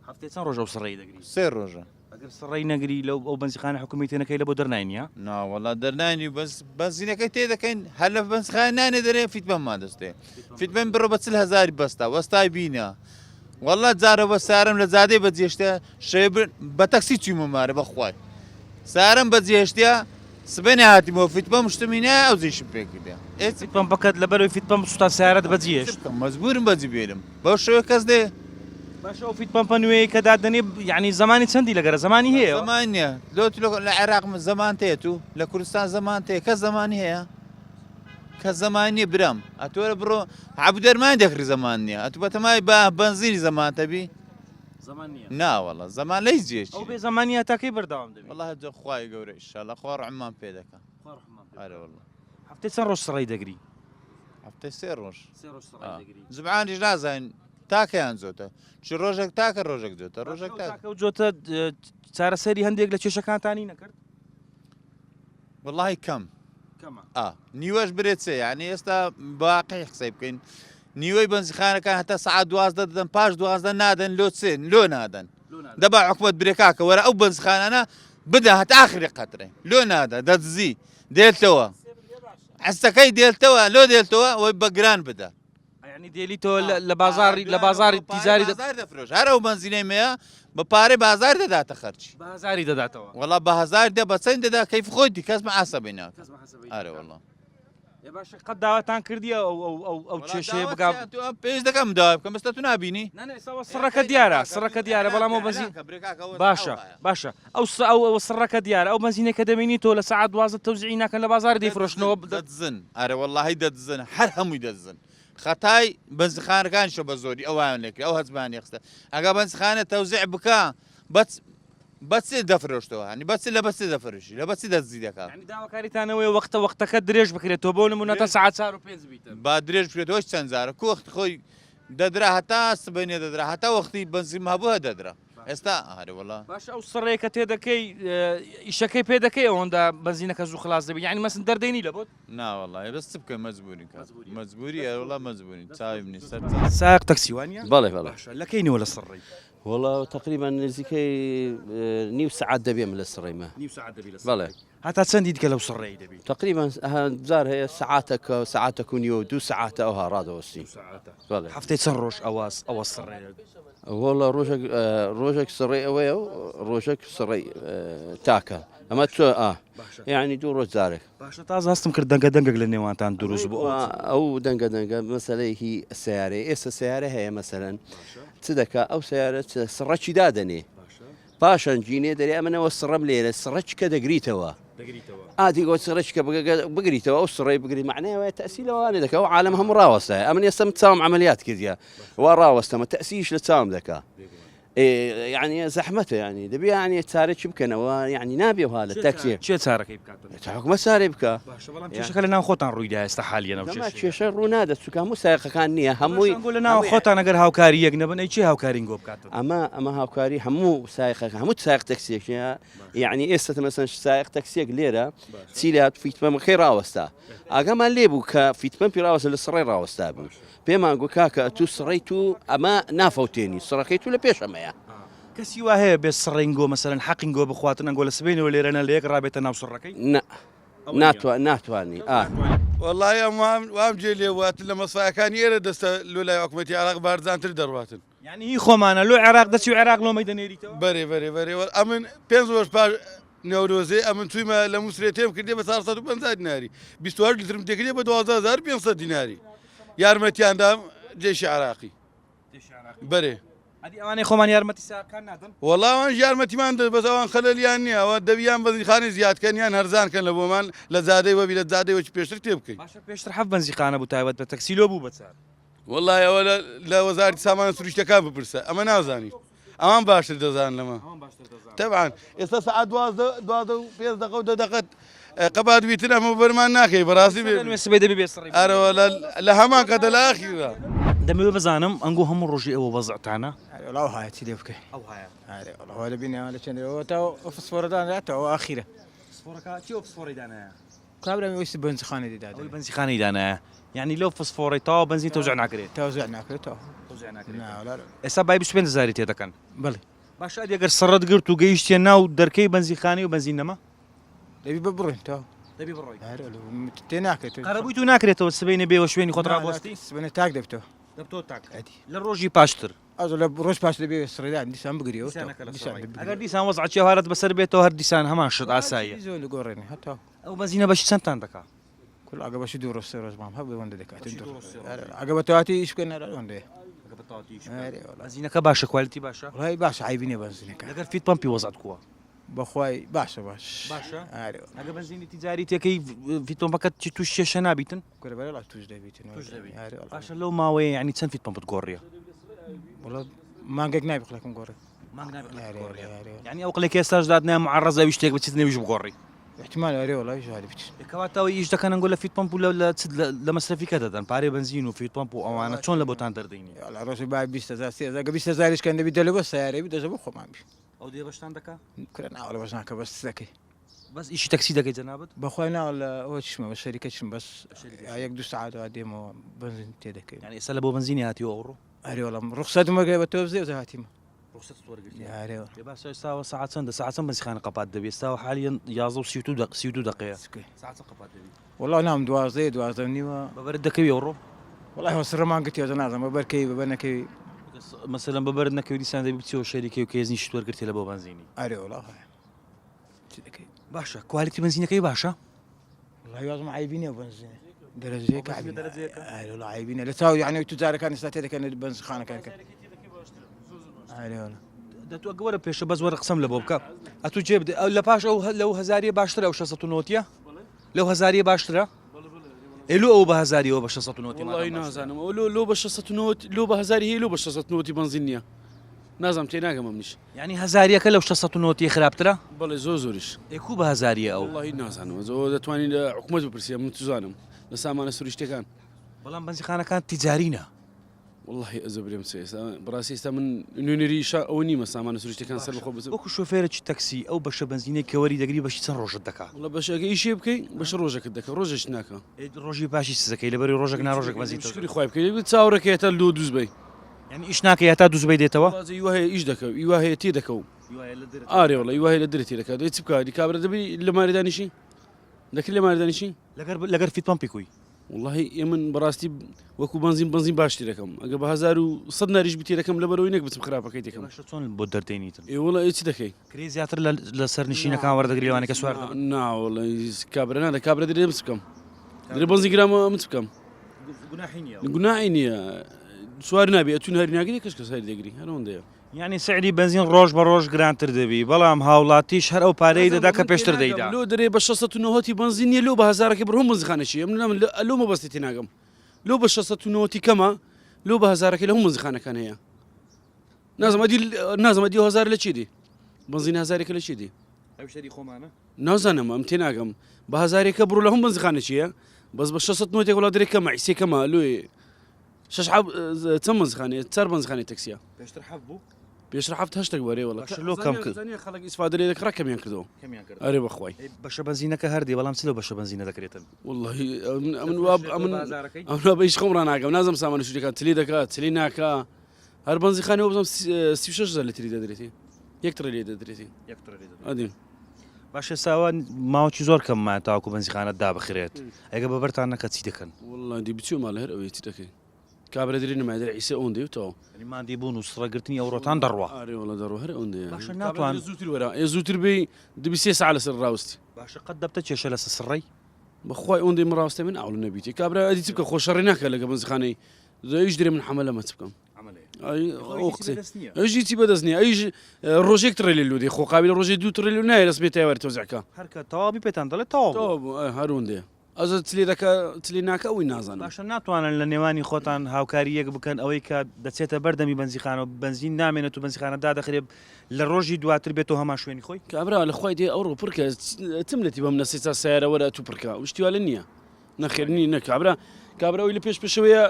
Speaker 1: هەفتەی چەند ڕۆژ ئەو سڕەی دەگری؟
Speaker 7: سێ ڕۆژە.
Speaker 1: ئەگەر سڕەی نەگری لەو ئەو بەنزیخانە حکومی تێنەکەی لە بۆ دەرناینی ها؟
Speaker 7: نا وەڵا دەرناینی بەس بەنزینەکەی تێ دەکەین هەر لە بەنزخانە نانێ دەرێ فیتبەممان دەستێ فیتبەم بڕۆ بە 40 هەزاری بەستا وەستای بینە. واللە جارە بە سارم لە جادەی بەجێشتە شەوێ بە تەکسی چوومە مارە بەخوای سارم بەجێشتە سبەینێ هاتیمەوە فیت پەم شتمی نایە ئەو جێشم پێ کردە
Speaker 1: ئێ فیت پەمپەکەت لەبەرەوەی فیت پەمپ سوتا سیارەت بەجێهێشت
Speaker 7: مەجبورم بەجی بێلم بەو شێوە کەس دێ
Speaker 1: باشە ئەو فیت پەمپە نوێی کە دادەنێ یعنی زمانی چەندی لەگەرە زمانی هەیە
Speaker 7: زمان نییە لۆ لە عێراق زمان تێت و لە کوردستان زمان تێ کەس زمانی هەیە کەس زەمان نیە برام ئەتۆرە بڕۆ حەب دەرمان دەکڕی زەمان نیە ئەتو بەتەمای بە بەنزینی زەمان تەبی
Speaker 1: زەمان نیە
Speaker 7: ناوەڵە زەمان لەی جێ
Speaker 1: ئەو بێ زەمانیە تاکەی بەردەوام دەبی
Speaker 7: والله جە خوای گەورە ئیشاڵە خوا ڕەحمان پێ دەکا
Speaker 1: خوا ڕەحمان پێ
Speaker 7: ئەرێ والله
Speaker 1: هەفتەی چەند ڕۆژ سڕەی دەگری
Speaker 7: هەفتەی سێ ڕۆژ
Speaker 1: سێ ڕۆژ سڕەی دەگری
Speaker 7: جمعانیش نازانین تاکەیان جۆتە چ ڕۆژێک تاکە ڕۆژێک جۆتە ڕۆژێک
Speaker 1: تاکە و جۆتە چارەسەری هەندێک لە کێشەکانتانی نەکرد
Speaker 7: وەڵاهی کەم ئا نیوەش برێ چێ یعنی ئێستا باقی قسەی بکەین نیوەی بەنزیخانەکان هەتا سەعات دوازدە دەدەن پاش دوازدە نادەن لۆ چێ لۆ نادەن دەبا حکومت برێ کاکە وەرە ئەو بەنزخانانە بدە هەتا ئاخری قەترێ لۆ نادە دەدزی دێتەوە عستەکەی دێتەوە لۆ دێتەوە وەی بەگران بدە
Speaker 1: یعنی دێلیتەوە لە بازاڕی لە بازاڕی تیجاری
Speaker 7: بازار دەفرۆش هەر ئەو بەنزینەی مەیە بە پارەی بازار دەداتە خەرچی
Speaker 1: بازاری دەداتەوە
Speaker 7: وەڵا بە هەزار دە بە چەند دەدا کەیف خۆیتی کەس محاسبەی ناکا ئەرێ وەڵا
Speaker 1: باشە قەت داواتان کردیە ئەو ئەو ئەو ئەو کێشەیە بگا
Speaker 7: پێش دەکەم داوا بکەم بەستە تو نابینی
Speaker 1: ئێستا سڕەکە دیارە سڕەکە دیارە بەڵام ئەو بەنزین باشە باشە ئەو ئەو ئەو سڕەکە دیارە ئەو بەنزینە کە دەبینی تۆ لە سەعات 12 تەوزیعی ناکەن لە بازار دەیفرۆشنەوە
Speaker 7: دەدزن ئەرێ وەڵاهی دەدزن هەر هەمووی دەدزن خەتای بەنزیخانەکانیشە بە زۆری ئەویان لێکرد ئەو هەزمان یەخستە ئەگا بەنزیخانە تەوزیع بکە بەس بەچ دەفرۆشتەوە هەنی بەچ لە بەچ دەفرۆشی لە بەچ دەزی دەکات
Speaker 1: یعنی داواکاریتانەوەی وەختە وەختەکە درێژ بکرێتەوە بۆ نمونە تا سەعات 4 و 5 بیتن
Speaker 7: با درێژ بکرێتەوە چەند جارە کو وەختی خۆی دەدرا هەتا سبەینێ دەدرا هەتا وەختی بەنزین هەبوو دەدرا ئێستا ئەرێ وەڵا.
Speaker 1: باشە ئەو سڕەیە کە تێدەکەی ئیشەکەی پێ دەکەی ئەوەندە بەنزینەکە زوو خلاص دەبی یعنی مەسن دەردەینی لە بۆت؟
Speaker 7: نا وەڵا بەس چ بکەین مەجبورین کاک مەجبوری ئەرێ وەڵا مەجبورین چاوی منی سەر
Speaker 1: سایەق تەکسی وانیە؟
Speaker 4: بەڵێ بەڵێ.
Speaker 1: باشە لە کەینەوە لە سڕەی؟
Speaker 4: وەڵا تەقریبەن نزیکەی نیو سەعات دەبێم لە سڕەیمە.
Speaker 1: نیو سەعات دەبی لە سڕەی؟
Speaker 4: بەڵێ.
Speaker 1: هەتا چەندی دیکە لەو سڕەی دەبی؟
Speaker 4: تەقریبەن جار هەیە سەعاتەکە سەعاتەک و نیوە و دوو سەعاتە ئەوها ڕادەوەستین.
Speaker 1: دوو سەعاتە.
Speaker 4: بەڵێ.
Speaker 1: هەفتەی چەند ڕۆژ ئەوە ئەوە سڕەیە؟
Speaker 4: وەڵا ڕۆژێک ڕۆژێک سڕەی ئەوەیە و ڕۆژێک سڕەی تاکە ئەمە چۆ ئا یعنی دوو ڕۆژ جارێک.
Speaker 1: باشە تازە هەستم کرد دەنگە دەنگێک لە نێوانتان دروست بوو ئەوە چی؟
Speaker 4: ئەو دەنگە دەنگە مەسەلەی هی سەیارەیە ئێستا سەیارە هەیە مەسەلەن چ دەکا ئەو سەیارە چ سڕەکی دادەنێ پاشان گینێ دەرێ ئەمنەوە سڕەم لێرە سڕەچکە دەگریتەوە ئادی گۆ سڕەچکە بگریتەوە ئەو سڕەی بگری معنای وایە تەسی لەوانێ دەکە ئەو عالم هەموو ڕاوەستایە ئەمن ئێستا چاوم عملیات کردیە وا ڕاوەستەمە تەسیش لە چاوم دەکا یعنی زەحمەتە ینی دەبێ یعنی چارێکی بکەنەوە یعنی نابێ ها لە تەکسێ
Speaker 1: چێ چارەکەی بکات
Speaker 4: حکومە چارەی بکە
Speaker 1: باشە بەڵام کێشەکە لە ناو خۆتان ڕوویدا ئێستا حالیەن ئەو
Speaker 4: کێشەیە کێشە ڕوو نادات چونکە هەموو سایەقەکان نییە هەمووی
Speaker 1: گۆ لە ناو خۆتان ئەگەر هاوکاری یەک نەبن ئەی کێ هاوکارین گۆ بکات
Speaker 4: ئەمە ئەمە هاوکاری هەموو سایەقەکە هەموو سایەق تەکسیەکە یعنی ئێستا مەسەن سایەق تەکسیەک لێرە چی لات فیتمەکەی ڕاوەستا ئاگامان لێ بوو کە فیتمە پی ڕاوەستە لە سڕی ڕاوەستا بوو پێمان گو کاکە تو سڕی تو ئەمە نافەوتێنی سڕەکەی تو لە پێش ئەمەیە
Speaker 1: کەسی وا هەیە بێ سڕینگۆ مەسەرەن حەقینگۆ بخواتن ئەنگۆ لە سبەینەوە لێرەنە لە یەک ڕابێتە ناو سڕەکەی
Speaker 4: نە ناتوان ناتوانی ئا.
Speaker 8: وەڵای ئەم وام وام جێ لێ واتن لە مەسفایەکانی ئێرە دەستە لۆ لای حکومەتی عێراق بارزانتر دەڕواتن.
Speaker 1: یانی هی خۆمانە لۆ عێراق دەچی و عێراق لۆمەی دەنێریتەوە؟
Speaker 8: بەرێ بەرێ بەرێ وەڵ ئەمن پێنج ڕۆژ پاش نەورۆزێ ئەمن چوویمە لە موسرێ تێم کردێ بە 450 دیناری 28 لیترم تێکردێ بە 12500 دیناری یارمەتیان دام جێشی عێراقی. بەرێ.
Speaker 1: ئەدی ئەوانەی خۆمان یارمەتی ساکان نادەن؟
Speaker 8: وەڵا ئەوانش یارمەتیمان دەن بەس ئەوان خەلەلیان نییە ئەوە دەبی یان بەنزینخانەی زیاد کەن یان هەرزان کەن لە بۆمان لە جادەی وەبی لە جادەی وەکی پێشتر تێ بکەین.
Speaker 1: باشە پێشتر حەفت بەنزیخانە بوو تایبەت بە تەکسی لۆ بوو بە چار؟
Speaker 8: وەڵای ئەوە لە وەزارەتی سامانە سروشتیەکان بپرسە ئەمە نازانیت ئەوان باشتر دەزانن لەمە تەبعەن ئێستا سەعات 12 12 و پێنج دەقە و دە دەقە قەبات ویتر ئەمە بەرمان ناکەی بەڕاستی بێ
Speaker 1: سبەی دەبی بێ سڕی
Speaker 8: ئەرەوە لە هەمان کاتە لە ئاخیرا.
Speaker 1: دەمەوێ بزانم ئەنگۆ هەموو ڕۆژی ئەوە وەزعتانە؟
Speaker 5: ئەرێ وەڵا ئەو هایە چی لێ بکەی؟
Speaker 1: ئەو هایە.
Speaker 5: ئەرێ وەڵا وا دەبینی ئەوە لە چەندێ ئەوە تا ئەو فسفۆرە دانرا تا ئەوە ئاخیرە.
Speaker 1: فسفۆرەکە چی ئەو فسفۆرەی دانایە؟
Speaker 5: کابرا ویستی بەنزیخانەی دادەنێ.
Speaker 1: ئەوەی بەنزیخانەی دانایە یانی لەو فسفۆرەی تەواو بەنزین تەوزیع ناکرێت؟
Speaker 5: تەوزیع ناکرێت تەواو.
Speaker 1: تەوزیع ناکرێت.
Speaker 5: نا وەڵا.
Speaker 1: ئێستا بای 25 هەزاری تێ دەکەن.
Speaker 5: بەڵێ.
Speaker 1: باشە ئەدی ئەگەر سڕت گرت و گەیشتیە ناو دەرکەی بەنزیخانەی و بەنزین نەما؟
Speaker 5: دەبی بە بڕۆین تەواو.
Speaker 1: دەبی بڕۆی.
Speaker 5: ئەرێ تێ ناکرێت.
Speaker 1: قەرەبووی تو ناکرێتەوە سبەینێ بێوە شوێنی خۆت ڕابوەستی؟
Speaker 5: سبەینێ تاک دەبتەوە.
Speaker 1: دەبتەوە تاک.
Speaker 5: ئەدی.
Speaker 1: لە ڕۆژی پاشتر.
Speaker 5: ئەز لە ڕۆژ پاش دەبێ سڕێدان دیسان بگریەوە دیسان
Speaker 1: ئەگەر دیسان وەزعەکی هارت بەسەر بێتەوە هەر دیسان هەمان شت ئاساییە
Speaker 5: زۆر گۆڕێنی هەتا
Speaker 1: ئەو بەنزینە بەشی چەندتان دەکا؟
Speaker 5: کل ئەگە بەشی دوو ڕۆژ سێ ڕۆژ مام هەبێ وەندە دەکات ئەگە بە تەواتی ئیش بکەن ئەوەندەیە
Speaker 1: بەنزینەکە باشە quality باشە
Speaker 5: وڵی باشە عیبی نییە بەنزینەکە
Speaker 1: لەگەر feed pump ی وەزعت کووە
Speaker 5: بەخوای باشە باش
Speaker 1: باشە ئەگە بەنزینی تیجاری تێکەی feed pump ەکەت چی توش کێشە نابیتن
Speaker 5: کورە بەرێ ڵا توش دەبیتن
Speaker 1: توش دەبیت باشە لەو ماوەیە یعنی چەند feed pump ت گۆڕیە
Speaker 5: وڵا مانگێک نابی قلەکم گۆڕی
Speaker 1: مانگ نابی یعنی ئەو قلێک ئێستاش دادنایە معڕەزە ئەوی شتێک بچیت نەویش بگۆڕی
Speaker 5: احتمال ئەرێ وڵای ژاری بچ
Speaker 1: کەواتە ئەوەی ئیش دەکەن ئەنگۆ لە feed pump و لە لە لە مەسرەفی کە دەدەن پارەی بەنزین و feed pump و ئەوانە چۆن لە بۆتان دەردەینی
Speaker 5: وەڵا ڕۆژێ با 20 هەزار 30 هەزار گە 20 هەزاریش کەن دەبی دەلە بۆ سەیارەی بی دەژە بۆ خۆمان بی
Speaker 1: ئەو دێ بەشتان دەکا
Speaker 5: کورە ناوەڵە بەش ناکە بەس دەکەی
Speaker 1: بەس ئیشی تەکسی دەکەی جەنابت؟
Speaker 5: بەخوای نا لە ئەوە چمە بە شەریکە چم بەس یەک دوو سەعات وا دێمەوە بەنزین تێ دەکەین.
Speaker 1: یانی ئێستا لە بۆ بەنزینی هاتیوە ئەوڕۆ؟
Speaker 5: ئەرێ وەڵا ڕوخسەتم وەرگرت بە تۆ بزێ وزە هاتیمە.
Speaker 1: ڕوخسەتت وەرگرتیە؟
Speaker 5: ئەرێ وەڵا.
Speaker 1: ئێ باشە ئێستاوە سەعات چەندە؟ سەعات چەند بەنزیخانە قەپات دەبی؟ ئێستاوە حالیەن 11 و 32 دەق 32 دەقەیە. سەعات چەند قەپات دەبی؟
Speaker 5: وەڵا نام دوازدەیە دوازدە و نیوە.
Speaker 1: بە بەرد دەکەوی ئەوڕۆ؟
Speaker 5: وەڵای هەوە سڕەمان گرتیە زە نازانم بە بەر کەوی بە بەر نەکەوی.
Speaker 1: مەسەلەن بە بەرد نەکەوی دیسان دەبی بچیەوە شەریکەی و کێزنیشت وەرگرتیە لە بۆ بەنزینی.
Speaker 5: ئەرێ وەڵا هەیە. چی دەکەی؟
Speaker 1: باشە quality بەنزینەکەی باشە؟
Speaker 5: وەڵای وازم عەیبی نییە بەنزینە دەرەجەیەکە عەیبی ئەرێ وەڵا عەیبی نییە لە چاو یعنی توجارەکان ئێستا تێ دەکەن بەنزینخانەکان کە ئەرێ وەڵا
Speaker 1: دە تۆ وەرە پێشە بەس وەرە قسەم لە بۆ بکە ئەتوو جێ بدە ئەو لە پاش ئەو لەو هەزاریە باشترە ئەو 690 لەو هەزاریە باشترە ئێ لۆ ئەو بە هەزاریەوە بە 690
Speaker 8: وەڵی نازانم ئەو لۆ لۆ بە 690 لۆ بە هەزاری هەیە لۆ بە 690 بەنزین نییە نازانم تێناگەم منیش
Speaker 1: یانی هەزاریەکە لەو 690
Speaker 8: خراپترە؟ بەڵێ زۆر زۆریش.
Speaker 1: ئێ کو بە هەزاریە ئەو؟
Speaker 8: وەڵاهی نازانم ئەوە دەتوانی لە حکومەت بپرسی من چزانم لە سامانە سروشتەکان.
Speaker 1: بەڵام بەنزیخانەکان تیجارینە.
Speaker 8: وەڵاهی ئەزە برێم چ ئێستا بەڕاستی ئێستا من نوێنەری شا ئەوە نیمە سامانە سروشتەکان سەر بەخۆ بچم.
Speaker 1: وەکو شۆفێرێکی تەکسی ئەو بەشە بەنزینەی کە وەری دەگری بەشی چەند ڕۆژت دەکا؟
Speaker 8: وەڵا بەشەکە ئیشێ بکەی بەشە ڕۆژەکت دەکا ڕۆژێکت ناکا.
Speaker 1: ئێ ڕۆژی پاشی چ دەکەی لەبەری ڕۆژێک نا ڕۆژێک بەنزین تەوزیع.
Speaker 8: شوکری خوای بکەی چاوەڕێکەی هەتا لۆ دووز بەی.
Speaker 1: یانی ئیش ناکەی هەتا دووسبەی دێتەوە؟
Speaker 8: وەڵا ئیوا هەیە ئیش دەکەو ئیوا هەیە تێ دەکەو ئارێ وەڵا ئیوا هەیە لە درێ تێ دەکات دەی چ بکا دی کابرا دەبی لە مارێ دانیشی دەکرێ لە مارێ دانیشی؟
Speaker 1: لەگەر لەگەر feed pump ی کوی؟
Speaker 8: وەڵاهی ئێمن بەڕاستی وەکو بەنزین بەنزین باش تێ دەکەم ئەگە بە 1100 ناریش بتێ دەکەم لەبەرەوەی نەک بچم خراپەکەی تێکەم.
Speaker 1: باشە چۆن بۆت دەردێنیتن؟
Speaker 8: ئێ وەڵا ئێ چ دەکەی؟
Speaker 1: کرێ زیاتر لە لە سەرنشینەکان وەردەگری لەوانەی کە سوار دەبن؟
Speaker 8: نا وەڵا کابرا نادە کابرا دەرێ من چ بکەم؟ دەرێ بەنزین گرامە من چ بکەم؟
Speaker 1: گوناحی نییە
Speaker 8: گوناحی نییە سوار نابی ئەتون هەر ناگری کەس کەس هەر دەگری هەر ئەوەندەیە.
Speaker 1: یانی سعری بەنزین ڕۆژ بە ڕۆژ گرانتر دەبی بەڵام هاوڵاتیش هەر ئەو پارەی دەدا کە پێشتر دەیدا.
Speaker 8: لۆ دەرێ بە 690 بەنزین نییە لۆ بە هەزارەکەی بڕۆم بەنزینخانە چییە من لۆ مەبەستی تێناگەم لۆ بە 690 کەمە لۆ بە هەزارەکەی لە هەموو بەنزینخانەکان هەیە نازم ئەدی نازم ئەدی هەزار لە چی دی بەنزین هەزارێکە لە چی دی
Speaker 1: ئەو شەری خۆمانە
Speaker 8: نازانم ئەم تێناگەم بە هەزارێکە بڕۆ لە هەم بەنزیخانە چییە بەس بە 600 نۆتێک وڵا درێ کەمە عیسێ کەمە لۆی شش حەب چەند بەنزیخانەیە چار بەنزیخانەی تەکسیە
Speaker 1: پێشتر حەف بوو
Speaker 8: پێشتر حەفت هەشتێک بەرێ وڵا
Speaker 1: باشە لۆ کەم کرد
Speaker 8: خەڵک ئیسفادە لێ دەکڕا کەمیان کردەوە
Speaker 1: کەمیان کرد
Speaker 8: ئەرێ بەخوای
Speaker 1: بەشە بەنزینەکە هەردێ بەڵام چ لەو بەشە بەنزینە دەکرێتن
Speaker 8: واللهی ئەمن وا ئەمن ئەمن وا بە هیچ خۆم ڕاناگەم نازم سامانە شوورەکان تلی دەکا تلی ناکا هەر بەنزیخانە وەبزانم 36 هەزار لتری دەدرێتی یەک تڕی لێ دەدرێتی
Speaker 1: یەک تڕی لێ دەدرێت
Speaker 8: ئەدی
Speaker 1: باشە ساوە ماوەکی زۆر کەم مایە تاوەکو بەنزیخانە دابخرێت ئەگە بەبەرتان نەکە چی دەکەن؟
Speaker 8: وەڵڵا دی بچیۆ ماڵێ هەر ئەوەیە چی دەکەین کابرا درێ نمایە دەرێ عیسە ئەوەندەی و تەواو.
Speaker 1: یانی ماندی بوون و سڕەگرتنی ئەوڕۆتان دەڕوا.
Speaker 8: ئارێ وەڵا دەڕوا هەر ئەوەندەیە.
Speaker 1: باشە ناتوان.
Speaker 8: زووتر وەرە ئێ زووتر بێی دەبی سێ سەعات لەسەر ڕاوستی.
Speaker 1: باشە قەت دەبتە کێشە لەسە سڕەی؟
Speaker 8: بەخوای ئەوەندەی من ڕاوستێ من ئاوڵ نەبیتێ کابرا ئەدی چ بکە خۆ شەڕی ناکا لەگە بەنزیخانەی ئیش درێ من حەمەلەمە چ بکەم. ئەویش هیچی بەدەست نییە ئەویش ڕۆژێک تڕێ لێ لودێ خۆ قابل ڕۆژێ دوو تڕێ لێ نایە رەسمی تایواری تۆزعکە
Speaker 1: هەرکە تەواوی پێتان دەڵێ تەواو
Speaker 8: هەروندێ ئەزە چلی دەکە چلی ناکە ئەوی نازانم
Speaker 1: باشە ناتوانن لە نێوانی خۆتان هاوکاری یەک بکەن ئەوەی کە دەچێتە بەردەمی بەنزیخانە و بەنزین نامێنێت و بەنزیخانە دادەخرێ لە ڕۆژی دواتر بێتەوە هەمان شوێنی خۆی
Speaker 8: کابرا لە خوای دێ ئەوڕۆ پڕکە چم لەتی بەم نەسیتا سیارە وەرە تو پڕکە وشتیوالە نییە نەخێر نی نە کابرا کابرا ئەوی لە پێش پێشەوەیە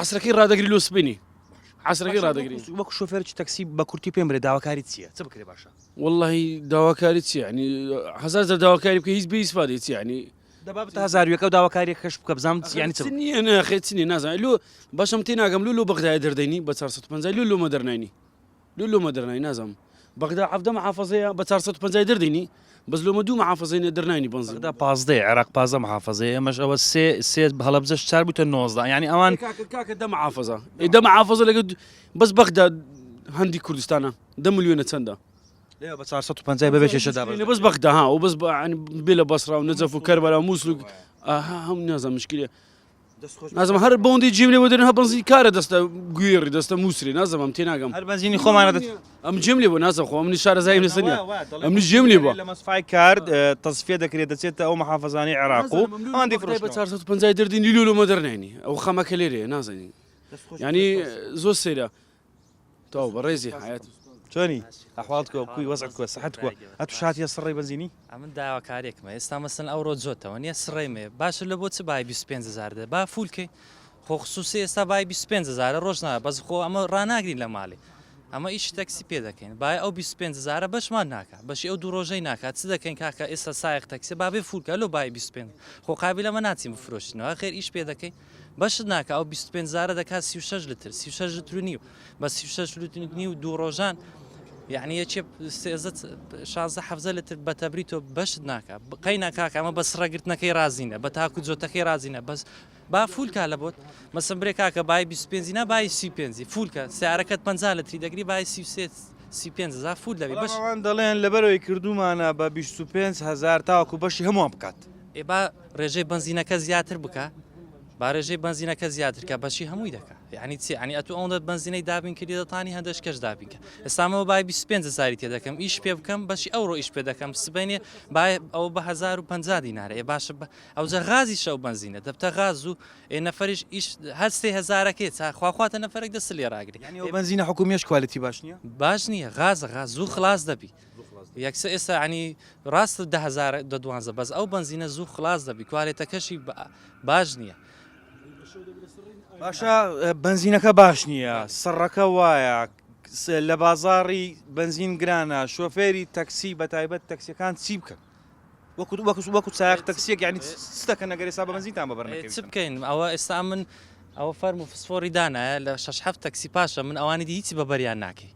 Speaker 8: عەسرەکەی ڕادەگری لۆ سبەینی عەسرەکەی ڕادەگری.
Speaker 1: وەکو شۆفێرێکی تەکسی بە کورتی پێم بڵێ داواکاری چییە؟ چ بکرێ باشە؟
Speaker 8: وەڵڵاهی داواکاری چییە یعنی هەزار جار داواکاری بکە هیچ بێ ئیسفادەی چییە یعنی
Speaker 1: دەبا بتە هەزار یەکە و داواکاریەکەش بکە بزانم چ یعنی چ
Speaker 8: چ نییە ناخێ چ نییە نازانم لۆ باشم تێ ناگەم لۆ لۆ بەغدایە دەردەینی بە 450 لۆ لۆمە دەرناینی لۆ لۆمە دەرناینی نازانم بەغدا 17 محافظەیە بە 450 دەردەینی
Speaker 9: بەس لۆمە دوو محافزەی نیە دەرناینی بەنزین.
Speaker 1: بەغدا پازدەیە عێراق 15 محافزەیە ئێمەش ئەوە سێ سێ هەڵەبجەش چار بووتە 19 یعنی ئەوان
Speaker 9: کاکە کاکە دە محافزە ئێ دە محافزە لەگە بەس بەغدا هەندی کوردستانە دە ملیۆنە چەندە؟
Speaker 1: لێ بە 450 بەبێ کێشە دابەش
Speaker 9: بەس بەغدا ها و بەس بێ لە بەسرا و نەجەف و کەربەلا و مووسڵ و ئاها هەم نازانم مشکلە نازم هەر بەوەندەی جێم لێ بۆ دەرێن هە بەنزین کارە دەستە گوێڕی دەستە موسری نازم ئەم تێناگەم
Speaker 1: هەر بەنزینی خۆمانە دەست
Speaker 9: ئەم جێم لێ بۆ نازم خۆ ئەمنی شارەزاییم لەسەر نییە ئەمنی جێم لێ بووە
Speaker 1: لە مەسفای کارد تەسفیە دەکرێت دەچێتە ئەو محافەزانەی عێراق و ئەوان
Speaker 9: دیفرۆشنەوە. بە 450 دەردی نیلۆ لۆمە دەرناینی ئەو خەمەکە لێرەیە نازانین یعنی زۆر سەیرە تەواو بەڕێزی حەیات.
Speaker 1: چۆنی ئەحواڵت کۆ کوی وەزعت کۆ سەحەت کۆ ئەتو شاتیە سڕەی بەنزینی؟
Speaker 10: ئەمن داواکارێکمە ئێستا مەسەن ئەوڕۆ جۆتەوە نیە سڕەی مەیە باشە لە بۆ چ بای 25 هزار دە با فول کەی خۆ خسوسی ئێستا بای 25 هزارە ڕۆژ نا بەس خۆ ئەمە ڕاناگرین لە ماڵێ ئەمە ئیشی تەکسی پێ دەکەین بای ئەو 25 هزارە بەشمان ناکا بەشی ئەو دوو ڕۆژەی ناکا چ دەکەین کاکە ئێستا سایەق تەکسی با بێ فول کە لۆ بای 25 خۆ قابیلە مە ناچین بفرۆشینەوە خێر ئیش پێ دەکەین بەشت ناکا ئەو 25 هزارە دەکات 36 لتر 36 لتر و نیو بە 36 لتر و نیو دوو ڕۆژان یعنی یەکێ سێزە شازدە حەفزە لتر بە تەبری تۆ بەشت ناکا قەی ناکاکە ئەمە بە سڕەگرتنەکەی ڕازینە بە تاکو جۆتەکەی ڕازینە بەس با فولکا لە بۆت مەسم برێ کاکە بای 25 نا بای 35 فولکە سیارەکەت 50 لتری دەگری بای 33 35 هزار فول دەبی بەش
Speaker 1: ئەوان دەڵێن لەبەرەوەی کردومانە بە 25 هزار تاوەکو بەشی هەمووان بکات.
Speaker 10: ئێ با ڕێژەی بەنزینەکە زیاتر بکا با ڕێژەی بەنزینەکە زیاتر کە بەشی هەمووی دەکا یعنی چی یعنی ئەتو ئەوەندە بەنزینەی دابین کردی دەتانی هەندەش کەش دابین کە ئێستامەوە بای 25 هزاری تێ دەکەم ئیش پێ بکەم بەشی ئەوڕۆ ئیش پێ دەکەم سبەینێ بای ئەو بە 1050 دینارە ئێ باشە بە ئەوجا غازی شەو بەنزینە دەبتە غاز و ئێ نەفەریش ئیش هەر سێ هەزارەکەی چا خواخواتە نەفەرێک دەست لێ ڕاگری
Speaker 1: یعنی ئەو بەنزینە حکومیەش quality باش نییە
Speaker 10: باش نییە غازە غاز زوو خلاص دەبی یەکسە ئێستا عنی ڕاستە دە هەزار دە دوانزە بەس ئەو بەنزینە زوو خلاص دەبی کوالێتەکەشی باش نییە.
Speaker 1: باشە بەنزینەکە باش نییە سڕەکە وایە لە بازاڕی بەنزین گرانە شۆفێری تەکسی بە تایبەت تەکسیەکان چی بکەن وەکو وەکو وەکو سایەق تەکسیەک یعنی چ دەکەن ئەگەر ئێستا بە بەنزینتان بەبەر نەکەویتن؟
Speaker 10: چ بکەین ئەوە ئێستا من ئەوە فەرم و فسفۆری دانایە لە شەش حەفت تەکسی پاشە من ئەوانی دی هیچی بەبەریان ناکەی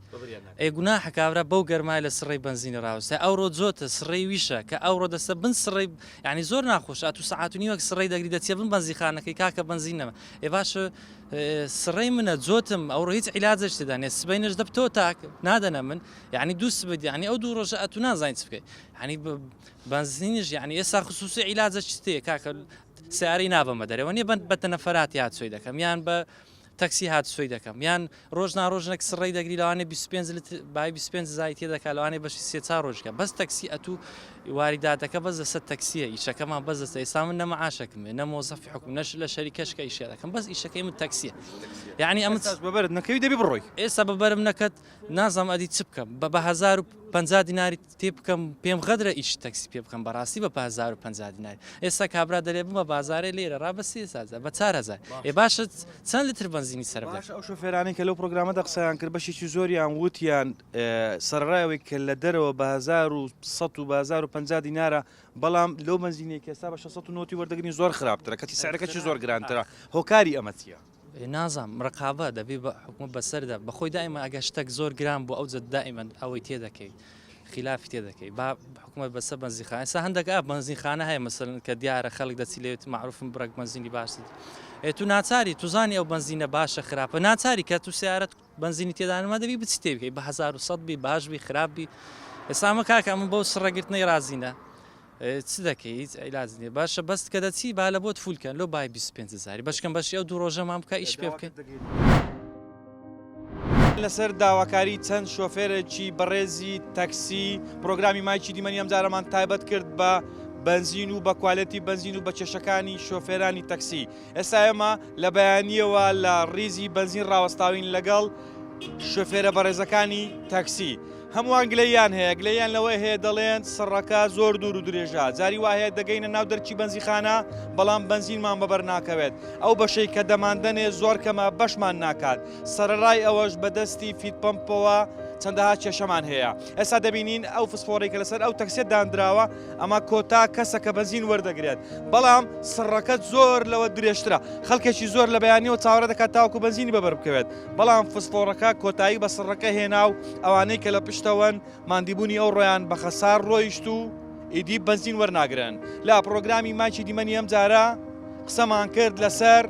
Speaker 10: ئێ گوناحە کابرا بەو گەرمای لە سڕەی بەنزینی ڕاوەستای ئەوڕۆ جۆتە سڕەی ویشە کە ئەوڕۆ دەستە بن سڕەی یعنی زۆر ناخۆشە ئەتوو سەعات و نیوەک سڕەی دەگری دەچیە بن بەنزیخانەکەی کاکە بەنزین نەما ئێ باشە سڕەی منە جۆتم ئەوڕۆ هیچ عیلاجێک تێدا نیە سبەینەش دەبتەوە تاک نادەنە من یعنی دوو سبەی یعنی ئەو دوو ڕۆژە ئەتوو نازانی چ بکەی یعنی بەنزینیش یعنی ئێستا خصوصی عیلاجە چ تێ کاکە سیارەی نابەمە دەرەوە نیە بە تەنەفەراتی هاتوچۆی دەکەم یان بە تەکسی هاتوچۆی دەکەم یان ڕۆژ نا ڕۆژنێک سڕەی دەگری لەوانەیە 25 لتر بای 25 زای تێ دەکا لەوانەیە بەشی سێ چار ڕۆژکە بەس تەکسی ئەتوو واریداتەکە بەس لەسەر تەکسیە ئیشەکەمان بەس لەسەر ئێستا من نە معاشەکم نە مۆزەفی حکوم نەش لە شەریکەش کە ئیشە دەکەم بەس ئیشەکەی من تەکسیە یعنی ئەمە
Speaker 1: بەبەرت نەکەوی دەبی بڕۆی
Speaker 10: ئێستا بەبەرم نەکەت نازانم ئەدی چ بکەم بە بە 1050 دیناری تێ بکەم پێم غەدرە ئیش تەکسی پێ بکەم بەڕاستی بە 1050 دیناری ئێستا کابرا دەرێ بمە بازارێ لێرە ڕا بە 3000 بە 4000 ئێ باشە چەند لتر بەنزینی سەرف
Speaker 1: باشە
Speaker 10: دەکەم
Speaker 1: ئەو شۆفێرانەی کە لەو پرۆگرامەدا قسەیان کرد بەشێکی زۆریان وتیان سەرەڕای ئەوەی کە لە دەرەوە بە 1100 و بە 1050 دینارە بەڵام لەو بەنزینەی کە ئێستا بە 690 وەردەگرین زۆر خراپترە کەچی سعرەکەشی زۆر گرانترە هۆکاری ئەمە چییە؟
Speaker 10: نازانم ڕقابە دەبی بە حکومەت بەسەردا بەخۆی دائیمە ئەگەر شتەک زۆر گران بوو ئەوجە دائیمەن ئەوەی تێدەکەی خلافی تێدەکەی با حکومەت بەسەر بەنزینخانە ئێستا هەندێک ئا بەنزینخانە هەیە مەسەلەن کە دیارە خەڵک دەچی لێت معروفم بڕێک بەنزینی باش ئێ تو ناچاری توزانی ئەو بەنزینە باشە خراپە ناچاری کە تو سیارەت بەنزینی تێدانما دەبی بچی تێ بکەی بە 1100 بی باش بی خراپ بی ئێستا ئەمە کاکە ئەمن بەو سڕەگرتنەی ڕازینە چ دەکەی هیچ عیلاج نیە باشە بەس کە دەچی با لە بۆت فول کەن لۆ بای 25 هەزاری بەشکەم بەشی ئەو دوو ڕۆژەمان بکە ئیش پێ بکەین.
Speaker 1: لەسەر داواکاری چەند شۆفێرێکی بەڕێزی تەکسی پرۆگرامی مایکی دیمەنی ئەمجارەمان تایبەت کرد بە بەنزین و بە کوالێتی بەنزین و بە کێشەکانی شۆفێرانی تەکسی ئێستا ئێمە لە بەیانیەوە لە ڕیزی بەنزین ڕاوەستاوین لەگەڵ شۆفێرە بەڕێزەکانی تاکسی هەمووان گلەییان هەیە گلەیان لەوەی هەیە دەڵێن سڕەکە زۆر دوور و درێژە جاری وا هەیە دەگەینە ناو دەرکی بەنزیخانە بەڵام بەنزینمان بەبەر ناکەوێت ئەو بەشەی کە دەماندەنێ زۆر کەمە بەشمان ناکات سەرەڕای ئەوەش بەدەستی feed pump ەوە چەندەها کێشەمان هەیە ئێستا دەبینین ئەو فسفۆڕی کە لەسەر ئەو تەکسیە دانراوە ئەمە کۆتا کەسە کە بەنزین وەردەگرێت بەڵام سڕەکە زۆر لەوە درێژترە خەڵکێکی زۆر لە بەیانیەوە چاوەڕێ دەکات تاوەکو بەنزینی بەبەر بکەوێت بەڵام فسفۆڕەکە کۆتایی بە سڕەکە هێنا و ئەوانەی کە لە پشتەوەن ماندیبوونی ئەو ڕۆیان بە خەسار ڕۆیشت و ئیدی بەنزین وەرناگرن. لە پڕۆگرامی مایکی دیمەنی ئەمجارە قسەمان کرد لەسەر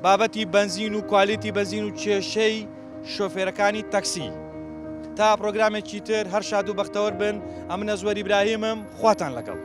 Speaker 1: بابەتی بەنزین و کوالێتی بەنزین و کێشەی شۆفێرەکانی تەکسی. تا پڕۆگرامێکی تر هەر شاد و بەختەوەر بن، ئەمن ئەزوەر ئیبراهیمم، خواتان لەگەڵ.